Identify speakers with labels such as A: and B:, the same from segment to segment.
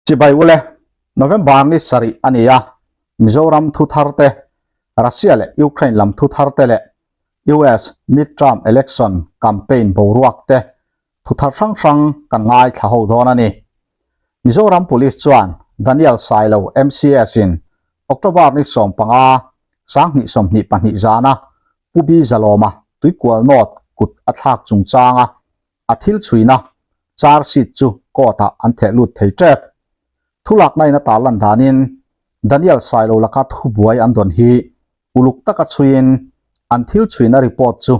A: Chibai ule, November ni sarih a ni a, Mizoram thu thar te, Russia leh Ukraine lam thu thar te leh US midterm election campaign boruak te thu thar hrang hrang kan ngaithla ho dawn a ni. Mizoram Police chuan Daniel Sailo MCS in October ni 15, 2022 zana Pu Bi Zalawma Tuikual North kut a thlak chungchanga a thil chhuina charge sheet chu court ah an theh lut thei tep. Thulakna in a tarlan danin Daniel Sailo laka thubuai an dawn hi uluk taka chhuiin an thil chhuina report chu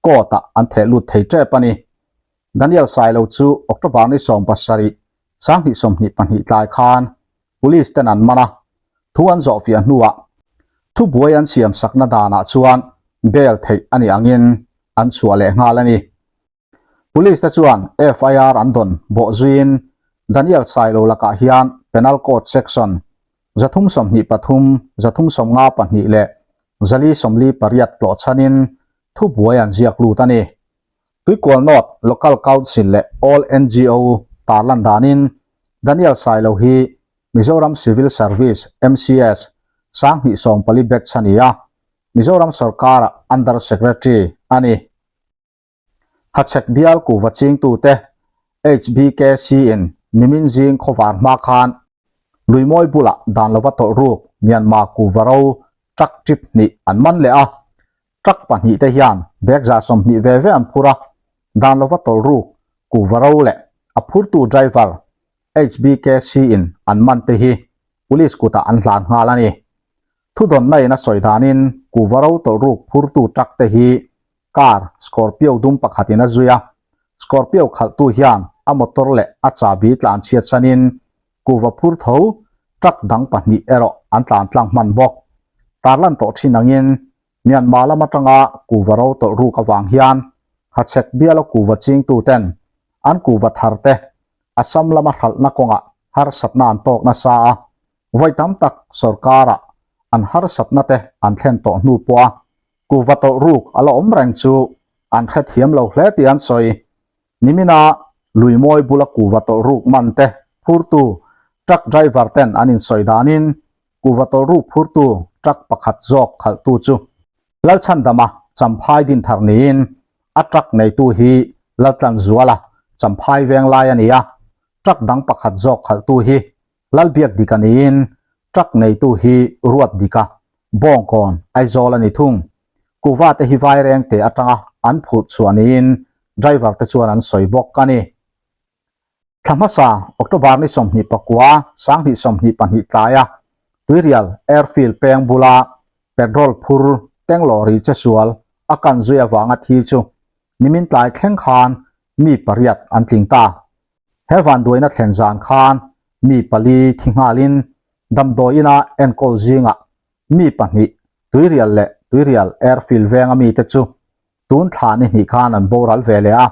A: court ah an theh lut thei tep a ni. Daniel Sailo chu October ni 17, 2022 tlai khan Police ten an man a, thu an zawhfiah hnuah thubuai an siam sakna danah chuan bail theih a nih angin an chhuah leh nghal a ni. Police te chuan FIR an dawn bawh zuiin Daniel Sailo lakah hian Penal Code Section 323, 352 leh 448 tlawh chhanin thubuai an ziak lut a ni. Tuikual North Local Council leh All NGO tarlan danin Daniel Sailo hi Mizoram Civil Service, MCS, 2014 batch a ni a, Mizoram sorkara Under Secretary a ni. Hachhek bial kuhva chingtute HBKC in nimin zing khawvar hma khan Luimawi bulah dan lova tawlh ruk Myanmar kuhva ro truck trip hnih an man leh a, Truck pahnihte hian bag 120 ve ve an phur a, dan lova tawlh ruk kuhva ro leh a phurtu driver HBKC in an man te hi police kutah an hlan nghal a ni. Thudawnna in a sawi danin kuhva ro tawlh ruk phurtu truck te hi car Scorpio dum pakhatin a zui a, Scorpio khalhtu hian a motor leh a chahbi tlan chhiat sanin kuhva phur tho truck dang pahnih erawh an tlan tlang hman bawk. Tarlan tawh thin angin Myanmar lam atanga kuhva ro tawlh ruk avang hian Hachhek biala kuhva chingtuten an kuhva thar te Assam lama hralhna kawngah harsatna an tawk nasa a, vawi tam tak sorkarah an harsatna te an thlen tawh hnu pawha kuhva tawlh ruk a la awm reng chu an hrethiam lo hle tih an sawi. Nimina Luimawi bula kuhva tawlh ruk man te phurtu truck driver ten an insawi danin kuhva tawlh ruk phurtu truck pakhat zawk khalhtu chu Lalchhandama Champhai Dinthar niin a truck neitu hi Laltlanzuala Champhai Venglai a ni a, truck dang pakhat zawk khalhtu hi Lalbiakdika niin truck neitu hi Ruatdika Bawngkawn Aizawl a ni thung. Kuhva te hi vaireng te atanga an phurh chhuah niin driver te chuan an sawi bawk a ni. Thla hmasa October ni 29, 2022 tlaia Tuirial Airfield peng bula petrol phur tank lorry che sual a kan zui avanga thi chu nimin tlai thleng khan mi pariat an tling ta. He vanduaina thlen zan khan mi pali thi nghalin damdawi ina enkawl zingah mi pahnih Tuirial leh Tuirial Airfield venga mite chu tun thla ni hnih khan an boral ve leh a.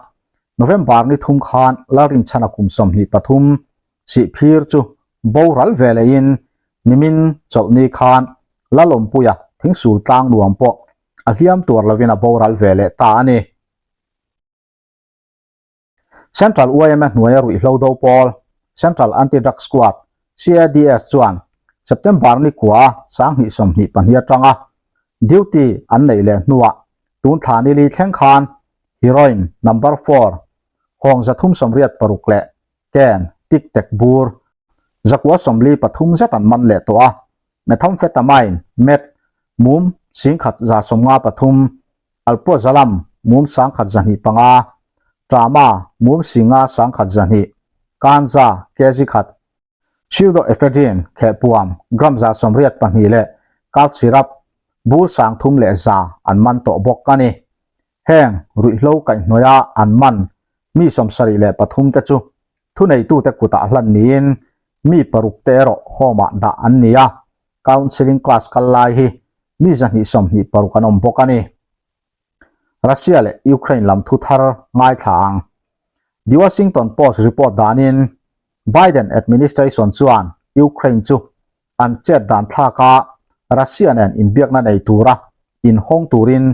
A: November ni thum khan Lalrinchhana kum 23 Sihphir chu boral ve lehin nimin chawlhni khan Lalawmpuia thingsul tlang nuam pawh a hliam tuar lovin a boral ve leh ta a ni. Central yma hnuaia ruihhlo do pawl, Central Anti-Drug Squad, CADS, chuan September ni kua 2022 atanga duty an neih leh hnuah tun thla ni li thleng khan heroin number four hawng 386 leh ken tik tek bur 943 zet an man leh tawh a, methamphetamine, meth, mum 1,153, Alprazolam mum 1,205, Trama mum 5,102, Ganja kg khat, Pseudoephedrine khehpuam gram 82 leh cough syrup bur 3,100 an man tawh bawk a ni. Heng ruihhlo kaihhnuaia an man mi 73 te chu thuneitute kutah hlan niin mi paruk te erawh home-ah dah an ni a, counselling class kal lai hi mi 226 an awm bawk a ni. Russia leh Ukraine lam thu thar ngaithla ang. The Washington Post report danin Biden administration chuan Ukraine chu an chet dan thlaka Russia nen inbiakna nei tura inhawng turin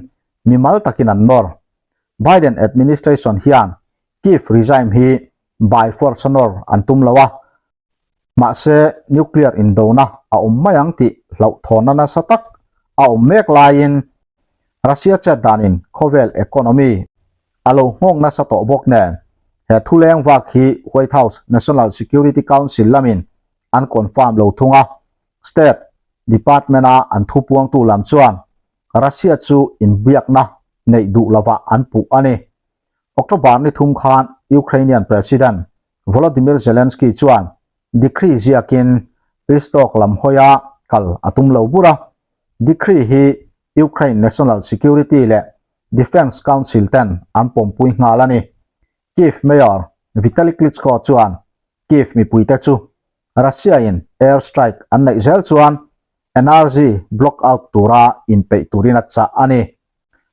A: mimal takin an nawr. Biden administration hian Kyiv regime hi by force a nawr an tum lo a. Mahse, nuclear indona a awm mai ang tih hlauhthawnna nasa tak a awm mek laiin Russia chet danin khawvel economy a lo nghawng nasa tawh bawk nen he thuleng vak hi White House National Security Council lamin an confirm lo thung a, State Department-a an thupuangtu lam chuan Russia chu inbiakna neih duh lovah an puh a ni. October ni thum khan Ukrainian President Volodymyr Zelensky chuan decree ziakin Pistog lam hawia kal a tum lo bur a. Decree hi Ukraine National Security leh Defence Council ten an pawmpui nghal a ni. Kyiv Mayor Vitali Klitschko chuan Kyiv mipuite chu Russia-in air strike an neih zel chuan energy block out tura inpeih turin a chah a ni.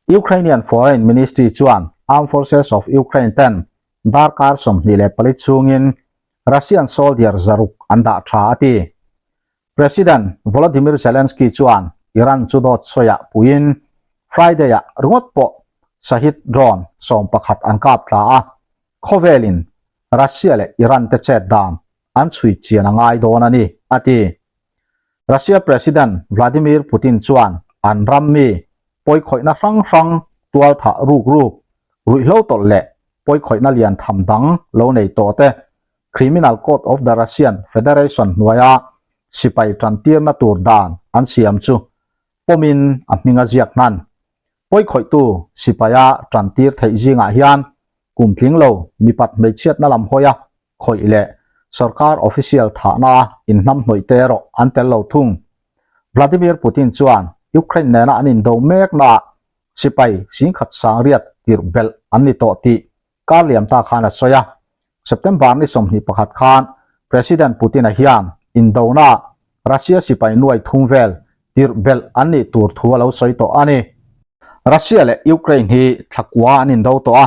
A: Ukrainian Foreign Ministry chuan Armed Forces of Ukraine ten Darkar 24 chhungin Russian soldier zaruk an dah tha a ti. President Volodymyr Zelensky chuan Iran chu dawt sawiah puiin Friday-ah ringawt pawh Shahed drone 11 an kap tla a, khawvelin Russia leh Iran te chet dan an chhui chian a ngai dawn a ni, a ti. Russia President Vladimir Putin chuan an ram mi pawikhawihna hrang hrang tual thah ruk ruk, ruihhlo tawlh leh pawikhawihna lian tham dang lo nei tawh te Criminal Code of the Russian Federation hnuaia sipai tantirna tur dan an siam chu pawmin a hming a ziak hnan. Pawikhawihtu sipaia tantir theih zingah hian kum tling lo mipat hmeichhiatna lam hawia khawih leh sorkar official thahna inhnamhnawih te erawh an tel lo thung. Vladimir Putin chuan Ukraine nena an indo meknaah sipai singkhat sangriat tirh belh an ni tawh tih kar liam ta khan a sawi a. September ni 21 khan President Putin-a hian indonaah Russia sipai nuai thum vel tirh belh an nih tur thu a lo sawi tawh a ni. Russia leh Ukraine hi thlakua an indo tawh a,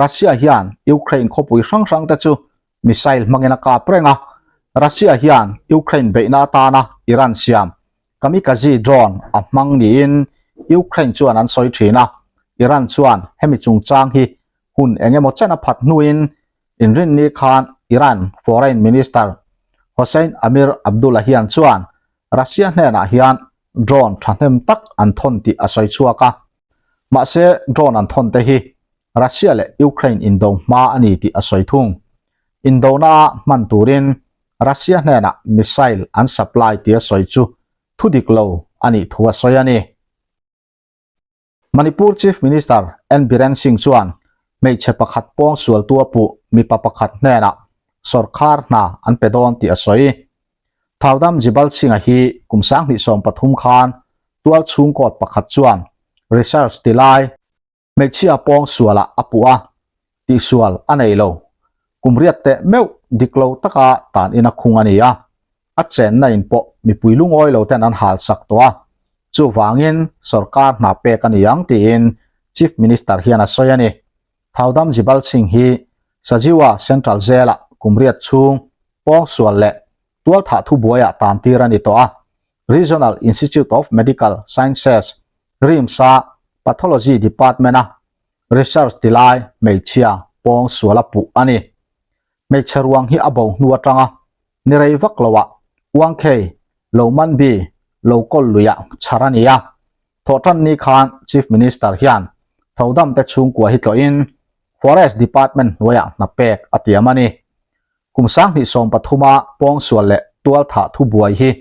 A: Russia hian Ukraine khawpui hrang hrang te chu missile hmangin a kap reng a, Russia hian Ukraine beihna atana Iran siam kamikaze drone a hmang niin Ukraine chuan an sawi thin a, Iran chuan hemi chungchang hi hun eng emaw chen a phat hnuin inrinni khan Iran Foreign Minister Hossein Amir Abdollahian chuan Russia hnenah hian drone thahnem tak an thawn tih a sawi chhuak a. Mahse, drone an thawn te hi Russia leh Ukraine indo hma a ni tih a sawi thung. Indona hman turin Russia hnenah missile an supply tih a sawi chu thu dik lo a nih thu a sawi a ni. Manipur Chief Minister N Biren Singh chuan hmeichhe pakhat pawng sualtu a puh mipa pakhat hnenah sawrkar hna an pe dawn tih a sawi. Thaudam Jibal Singh-a hi kum 2013 khan tual chhung court pakhat chuan research ti lai hmeichhia pawng sualah a puh a, tihsual a nei lo. Kum riat teh meuh dik lo taka tan in a khung a ni a, a chenna in pawh mipui lungawi lo ten an hal sak tawh a, chuvangin sawrkar hna pek a ni ang tiin Chief Minister hian a sawi a ni. Thaudam Jibal Singh hi Sajiwa Central Jail-ah kum riat chhung pawng sual leh tualthah thubuaiah tan tir a ni tawh a, Regional Institute of Medical Sciences, RIMS-a Pathology Department-a research ti lai hmeichhia pawng sual a puh a ni. Hmeichhe ruang hi a bo hnu atanga ni rei vak loah Uangkhei, Lomanbi, Lokawl luiah chhar a ni a. Thawhtan ni khan Chief Minister hian thodam te chhungkua hi tlawhin Forest Department hnuaiah hna pek a tiam a ni. Kum 2013-a pawngsual leh tualthah thubuai hi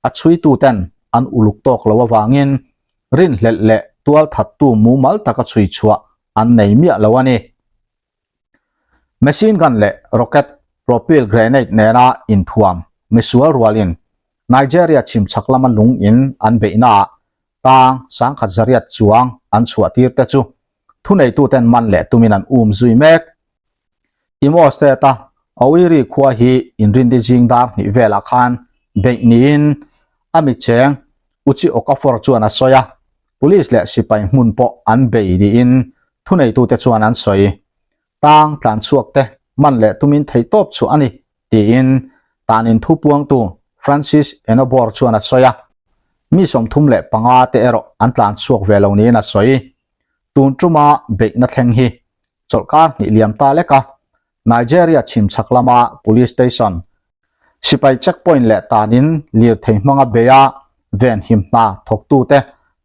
A: a chhuituten an uluk tawk lo avangin rinhlelh leh tualthattu mumal taka chhui chhuah an nei miah lo a ni. Machine gun leh rocket propel grenade nena inthuam misual rualin Nigeria chhimchhak lama lung in an beihnaah tang sangkhat zariat chuang an chhuah tir te chu thuneituten man leh tumin an um zui mek. Imo State-a Owerri khua hi inrindi zing dar hnih velah khan beih niin a micheng Uchi Okafor chuan a sawi a, police leh sipai hmun pawh an bei niin thuneitute chuan an sawi. Tang tlan chhuak te man leh tumin theihtawp chhuah a ni tiin tanin thupuangtu Francis Enobor chuan a sawi a, mi 35 te erawh an tlan chhuak ve lo niin a sawi. Tun tuma beihna thleng hi chawlhkar hnih liam ta lek a, Nigeria chhimchhak lama police station. Sipai checkpoint leh tanin lirthei hmanga beia venhim hna thawktute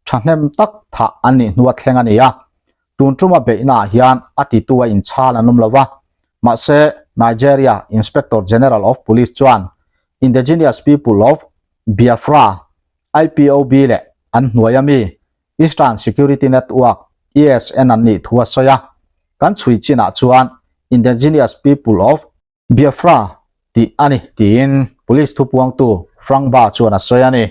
A: thahnem tak thah an nih hnua thleng a ni a. Tun tuma beihnaah hian a titu a inchhal an awm lo va, mahse Nigeria Inspector General of Police chuan Indigenous People of Biafra, IPOB, leh an hnuaia mi Eastern Security Network, ESN, an nih thu a sawi a. Kan chhui chinah chuan Indigenous People of Biafra tih a ni tiin Police thupuangtu Frank Ba chuan a sawi a ni.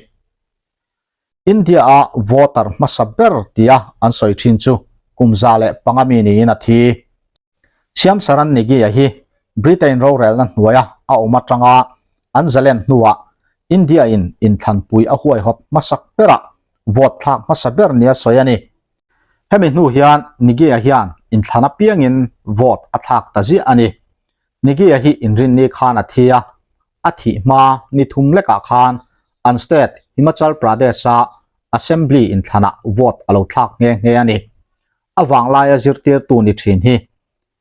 A: India-a voter hmasa ber tia an sawi thin chu kum 105 mi niin a thi. Siamsaran Negi-a hi Britain rorelna hnuaia a awm atanga an zalen hnuah India-in inthlanpui a huaihawt hmasak berah vote thlak hmasa ber nia sawi a ni. Hemi hnu hian Nigi-a hian inthlan apiangin vote a thlak ta ziah a ni. Nigi-a hi inrinni khan a thi a, a thih hma ni thum lekah khan an state Himachal Pradesh-a Assembly inthlanah vote a lo thlak nghe nghe a ni. A vanglaia zirtirtu ni thin hi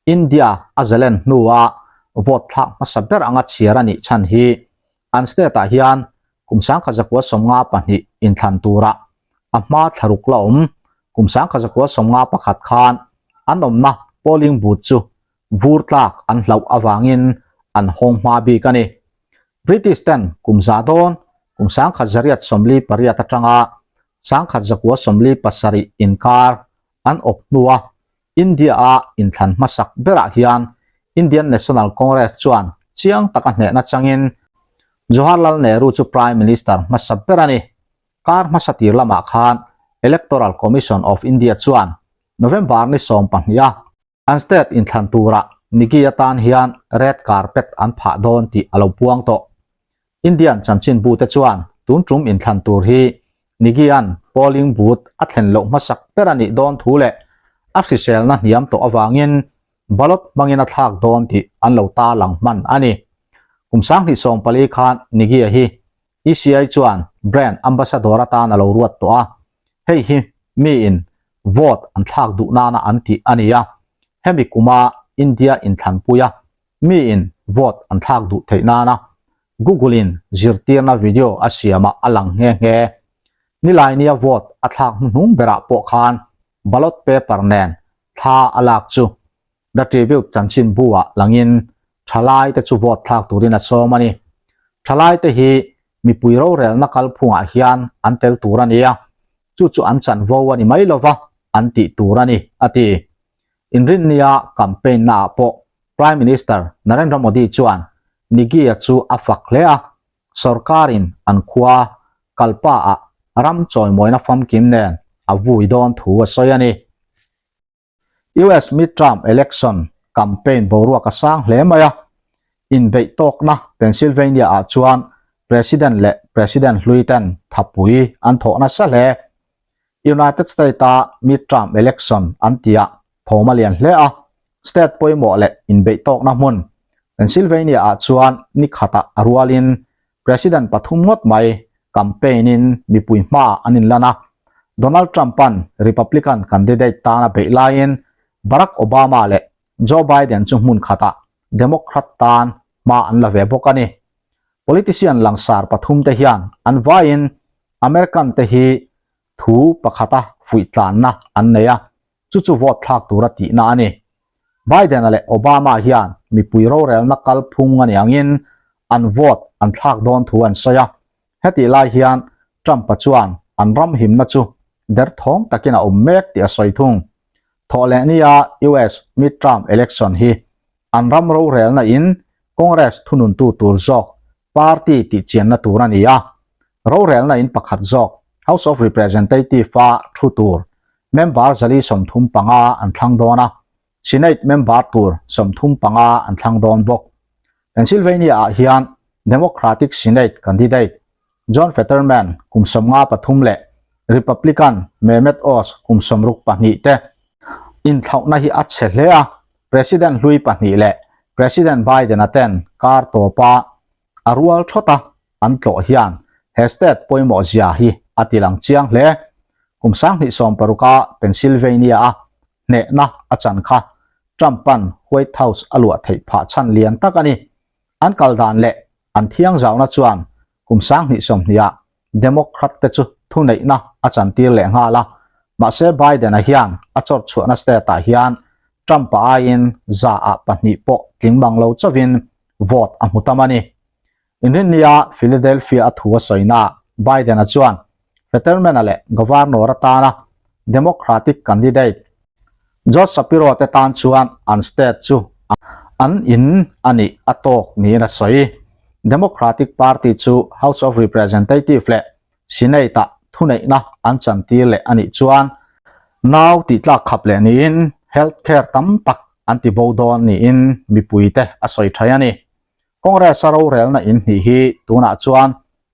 A: India a zalen hnua vote thlak hmasa ber anga chhiar a nih chhan hi an state-ah hian kum 1992 inthlan turah a hma thlaruk la awm kum 1991 khan an awmna polling booth chu vur tlak an hlauh avangin an hawng hma bik a ni. British ten kum za dawn kum 1948 atanga 1997 inkar an awp hnua India-a inthlan hmasak berah hian Indian National Congress chuan chiang taka hnehna changin Jawaharlal Nehru chu Prime Minister hmasa ber a ni. Kar hmasa tir lamah khan Electoral Commission of India chuan November ni 12 a an state inthlan turah Nigi atan hian red carpet an phah dawn tih a lo puang tawh. Indian chanchinbute chuan tun tum inthlan tur hi Nigian polling booth a thlen loh hmasak ber a nih dawn thu leh a hriselna hniam tawh avangin ballot hmangin a thlak dawn tih an lo tarlang hman a ni. Kum 2014 khan Nigia hi ECI chuan brand ambassador atan a lo ruat tawh a, hei hi miin vote an thlak duh nana an tih a ni a, hemi kuma India inthlanpuia Miin vote an thlak duh theih nana Google-in zirtirna video a siamah a lang nghe nghe. Nilainia vote a thlak hnuhnung berah pawh khan ballot paper nen thla a lak chu The Tribute chanchinbu-ah langin thalaite chu vote thlak turin a sawm a ni. Thalaite hi mipui rorelna kalphungah hian an tel tur a ni a, chu chu an chanvo a ni mai lova an tih tur a ni, a ti. Inrinnia campaign naah pawh Prime Minister Narendra Modi chuan Nigi-a chu a fak hle a, sorkarin an khua Kalpa-ah ram chawimawina famkim nen a vui dawn thu a sawi a ni. US midterm election campaign boruak a sang hle mai a, inbeih tawkna Pennsylvania-ah chuan President leh President hlui ten thapui an thawh nasa hle. United State-a midterm election an tihah thawm a lian hle a, state pawimawh leh inbeih tawkna hmun Pennsylvania-ah chuan ni khatah a rualin President pathum ngawt mai campaign-in mipui hmaah an inlan a, Donald Trump-a'n Republican candidate tan a beih laiin Barack Obama leh Joe Biden chu hmun khatah Democrat tan hma an la ve bawk a ni. Politician langsar pathumte hian an vaiin American te hi thu pakhata fuih tlanna an nei a, chu chu vote thlak tura tihna a ni. Biden-a leh Obama hian mipui rorelna kalphung a ni angin an vote an thlak dawn thu an sawi a, hetih lai hian Trump-a chuan an ram himna chu derthawng takin a awm mek tih a sawi thung. Thawhlehnia US midterm election hi an ram rorelna in Congress thununtu tur zawk party tih chianna tur a ni a, rorelna in pakhat zawk House of Representative-a thu tur member 135 an thlang dawn a, Senate member tur 35 an thlang dawn bawk. Pennsylvania-ah hian Democratic Senate candidate John Fetterman kum 53 leh Republican Mehmet Oz kum 62 te inthlauhna hi a chhe hle a, President hlui pahnih leh President Biden-a ten kar tawpa a rual thawt a an tlawh hian he state pawimawh zia hi a ti lang chiang hle. Kum 2016-a Pennsylvania-a hnehna a chan kha Trump-a'n White House a luah theih phah chhan lian tak a ni. An kal dan leh. An thiangzauna chuan kum 2020-ah Democrat te chu thuneihna a chantir leh nghal a, mahse Biden-a hian a chawr chhuahna state-ah hian Trump-a aiin zaah pahnih pawh tling bang lo chauhin vote a hmu tam a ni. Inrinnia Philadelphia a thu a sawinaah Biden-a chuan Fetterman-a leh Governor atana Democratic candidate Josh Shapiro te tan chuan an state chu an in a nih a tawk niin a sawi. Democratic Party chu House of Representative leh Senate-ah thuneihna an chantir leh a nih chuan nau tihtlak khap leh niin health care tam tak an ti bo dawn niin mipuite a sawi thai a ni. Congress-a rorelna in hnih hi tunah chuan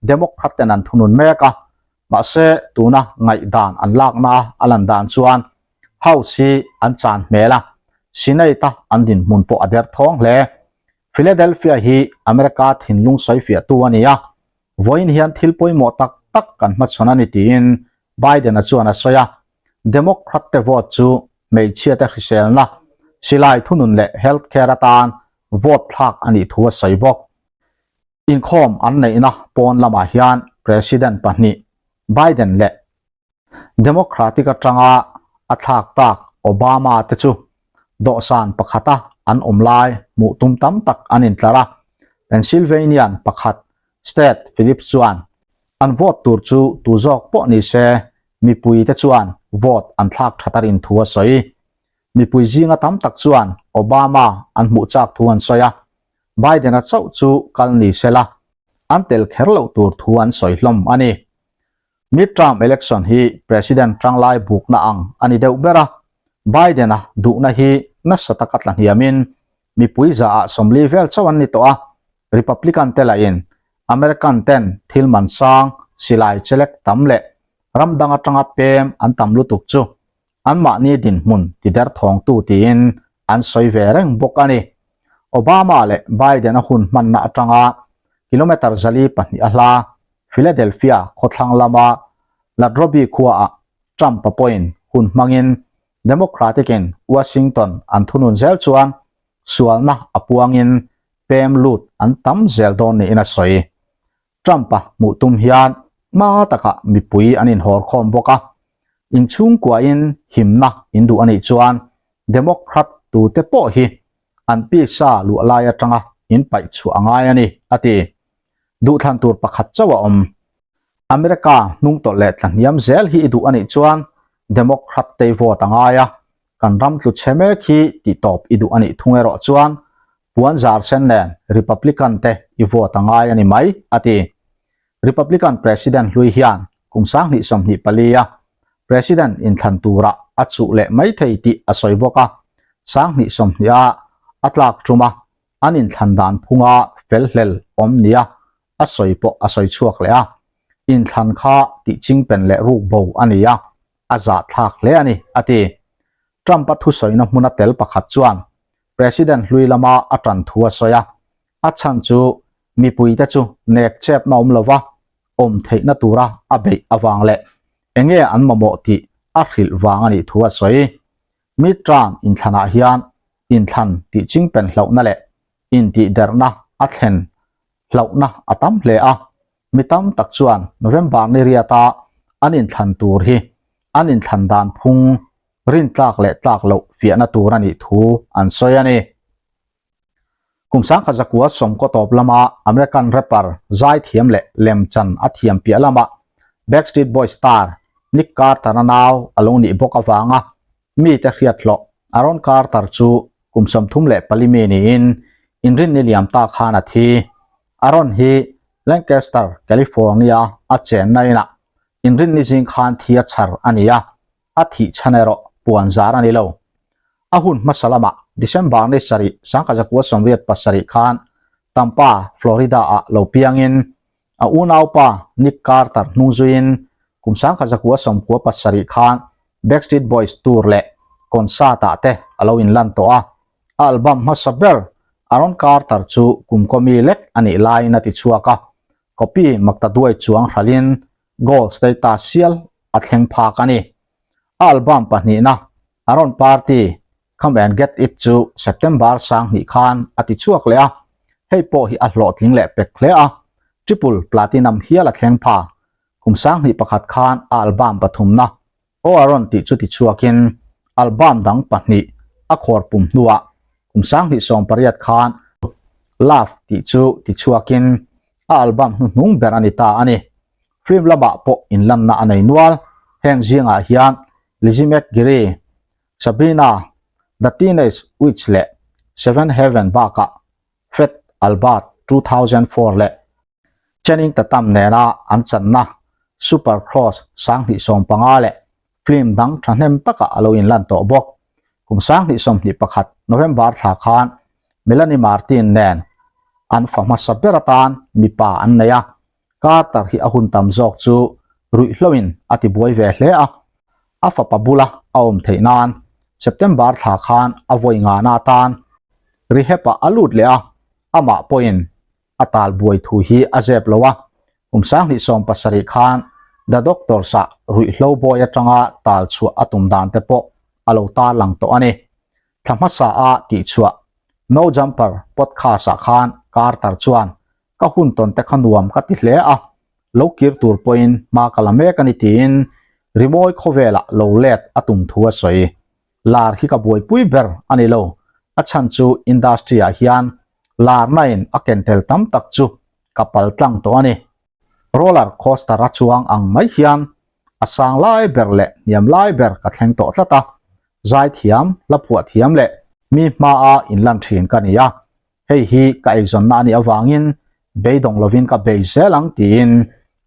A: Democrat ten an thunun mek a, mahse tuna ngaihdan an lakna a lan dan chuan House hi an chan hmel a, Senate-a an dinhmun pawh a derthawng hle. Philadelphia hi America thinlung sawifiahtu a ni a, vawiin hian thil pawimawh tak tak kan hmachhawn a ni tiin Biden-a chuan a sawi a, Democrat te vote chu hmeichhiate hriselna, silai thunun leh health care atan vote thlak a nih thu a sawi bawk. Inkhawm an neihna pawn lamah hian President pahnih Biden leh Democratic atanga a thlak tak Obama te chu dawhsan pakhata an awm lai hmuh tum tam tak an intlar a, Pennsylvanian pakhat State Phillips chuan an vote tur chu tu zawk pawh ni se mipui te chuan vote an thlak that a rin thu a sawi. Mipui zinga tam tak chuan Obama an hmuh chak thu an sawi a, Biden-a chauh chu kal ni sela an tel kher loh tur thu an sawi hlawm a ni. Midterm election hi President tanglai bukna ang a ni deuh ber a, Biden-a duhna hi nasa taka tla hniamin mipui zaah 40 vel chauh an ni tawh a, Republican te lahin American ten thil man sang, silai chelek tam leh ram dang atanga pem an tam lutuk chu anmahni dinhmun ti derthawngtu tiin an sawi ve reng bawk a ni. Obama leh Biden-a hun hmanna atanga kilometre 402 a hla Philadelphia khawthlang lama Latrobe khuaah Trump-a pawhin hun hmangin Democratic-in Washington an thunun zel chuan sualna a puangin pem lut an tam zel dawn niin a sawi. Trump-a hmuh tum hian hma takah mipui an inhawr khawm bawk a, inchhungkuain himna in duh a nih chuan Democrat tute pawh hi an pisa luah lai atanga in paih chhuah a ngai a ni, a ti. Duhthlan tur pakhat chauh a awm. America hnungtawlh leh tlahniam zel hi i duh a nih chuan Democrat te i vote a ngai a, kan ram tlu chhe mek hi tihtawp i duh a nih thung erawh chuan puan zar sen nen Republican te i vote a ngai a ni mai, a ti. Republican President hlui hian kum 2024 a President inthlan turah a chuh leh mai thei tih a sawi bawk a, 2020 a a tlak ṭuma an inthlan dan phunga felhlel awm nia a sawi pawh a sawi chhuak leh a, inthlan kha tihchingpen leh rukbo a ni a, a zahthlak hle a ni, a ti. Trump-a thusawina hmuna tel pakhat chuan President hlui lama a tan thu a sawi a, a chhan chu mipuite chu nek chepna awm lova awm theihna tura a beih avang leh enge an mamawh tih a hrilh vang a nih thu a sawi. Midterm inthlanah hian inthlan tih chingpen hlauhna leh intihderhna a thlen hlauhna a tam hle a, mi tam tak chuan November ni riata an inthlan tur hi an inthlan dan phung rintlak leh tlak loh fiahna tur a nih thu an sawi a ni. Kum 1900 sawmkaw tawp lama American rapper zaithiam leh lemchan a thiam piah lama Backstreet Boys star Nick Carter-a nau a lo nih bawk avanga mite hriat hlawh Aaron Carter chu kum 34 mi niin inrinni liam ta khan a thi. Aaron hi Lancaster, California a chenna inah inrinni zing khan thi a chhar a ni a, a thih chhan erawh puan zar a ni lo. A hun hmasa lamah December ni sarih 1987 khan Tampa, Florida-ah lo piangin a unaupa Nick Carter hnung zuiin kum 1997 khan Backstreet Boys tour leh concert-ah te a lo inlan tawh a. A album hmasa ber Aaron Carter chu kum kawmi lek a nih laiin a ti chhuak a, copy maktaduai chuang hralhin gold status sial a thleng phak a ni. A album pahnihna Aaron Party, Come and Get It chu September 20 khan a ti chhuak leh a. Hei pawh hi a hlawhtling leh pek hle a, triple platinum hial a thleng pha. Kum 2001 khan a album pathumna Oaron tih chu tichhuakin album dang pahnih a khuar pum hnuah kum 2018 khan Love tih chu tichhuakin a album hnuhnung ber a ni ta a ni. Film lamah pawh inlanna a nei nual. Heng zingah hian Lizzie McGuire, Sabrina, The Teenage Witch leh Seven Heaven bakah Fat Albert 2004 leh Channing Tatum nena an channa Supercross 2015 leh film dang thahnem takah a lo inlan tawh bawk. Kum 2021 November thla khan Melanie Martin nen an fa hmasa ber atan mipa an nei a, Carter hi a hun tam zawk chu ruihhloin a tibuai ve hle a, a fapa bula a awm theih nan September thla khan a vawi ngana atan rehab-ah a lut leh a, amah pawhin a tal buai thu hi a zep lo a, kum 2017 khan The Doctors-ah ruihhlo bawi atanga tal chhuah a tum dan te pawh a lo tarlang tawh a ni. Thla hmasa a tihchhuah No Jumper podcast-ah khan Carter chuan Ka hun tawn te kha nuam ka ti hle a, lo kir tur pawhin hma ka la mek a ni tiin rimawi khawvelah lo let a tum thu a sawi. Lar hi ka buaipui ber a ni lo, a chhan chu industry ah hian larna in a ken tel tam tak chu ka pal tlang tawh a ni. Roller coaster a chuang ang mai hian a sang lai ber leh hniam lai ber ka thleng tawh tlat a, zaithiam, hlaphuah thiam leh mi hmaa inlan thin ka ni a, Hei hi ka eizawnna a nih avangin beidawng lovin ka bei zel ang tiin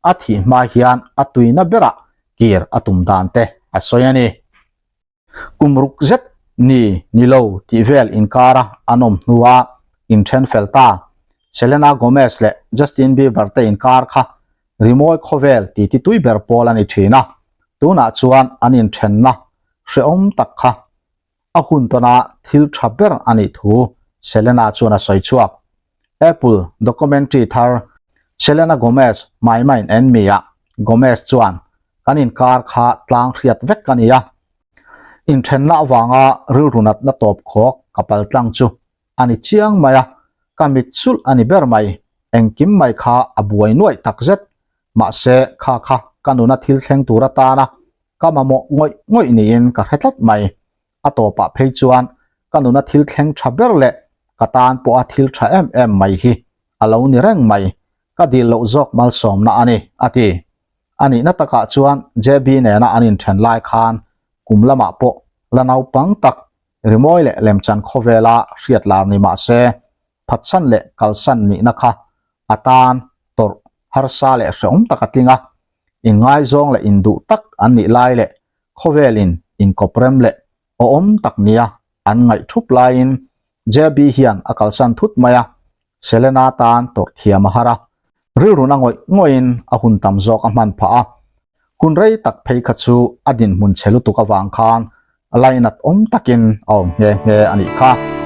A: a thih hma hian a tuina berah kir a tum dan te a sawi a ni. Kum ruk zet ni ni lo tih vel inkara an awm hnua inthen fel ta. Selena Gomez leh Justin Bieber te inkar kha rimawi khawvel titi tui ber pawl a ni thin a, tunah chuan an inthenna hrehawm tak kha A hun tawna thil tha ber a nih thu Selena chuan a sawi chhuak. Apple documentary thar Selena Gomez, My Mind and Me-ah Gomez chuan, Kan inkar kha tlang hriat vek ka ni a. Inthenna avanga rilru natna tawp khawk ka pal tlang chu a ni chiang mai a, ka mit sulh a ni ber mai. Engkim mai kha a buai nuaih takzet. Mahse, kha kha ka nuna thil thleng tur atana Ka mamawh ngawih ngawih niin ka hre tlat mai. A tawpah phei chuan ka nuna thil thleng tha ber leh ka tan pawha thil tha em em mai hi a lo ni reng mai. Ka dil loh zawk malsawmna a ni, a ti. A nihna takah chuan JB nena an inthen lai khan kum lamah pawh la naupang tak rimawi leh lemchan khawvela hriat lar ni mah se phatsan leh kalsan nihna kha a tan tawrh harsa leh hrehawm tak a tling a, inngaizawng leh induh tak an nih lai leh khawvelin inkawprem leh awhawm tak nia an ngaih thup laiin JB hian a kalsan thut mai a, Selena tan tawrh thiam a har a, rilruna ngawih ngawihin a hun tam zawk a hman phah a, hun rei tak phei kha chu a dinhmun chhe lutuk avang khan lainat awm takin a awm nghe nghe a nih kha.